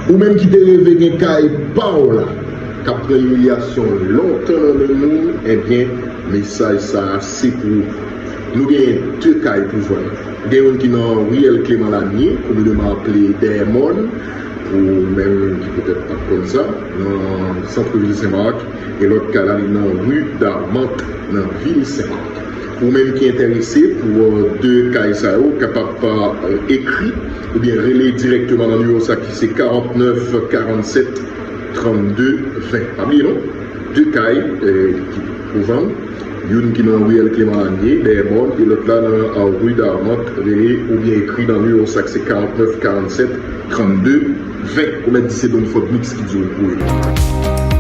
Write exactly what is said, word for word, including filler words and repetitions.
Ou menm ki te reve gen kay pa w la, k ap pran imilyasyon lontan nan men moun, ebyen, mesaj sa a se pou ou. Nou gen de kay pou vann. Gen youn ki nan riyèl Clément Lanier, komineman aple Dèyè Mòn, ou menm ki petèt pa t konn sa, nan sant vil Senmak, e lòt kay la li nan ri Darmant, nan vil Senmak. Ou menm ki enterese pou de kay sa yo, kapab ekri oubyen rele dirèkteman nan nimewo sa ki se karant nèf karant sèt trannde ven. Pa bliye non, de kay ki pou vann, youn ki nan riyèl Clément Lanier, Dèyè Mòn, e lòt la nan ri Darmant, rele oubyen ekri nan nimewo sa ki se karant nèf karant sèt trannde ven. Ou mèt di se Don Ford Mix ki di w pou rele.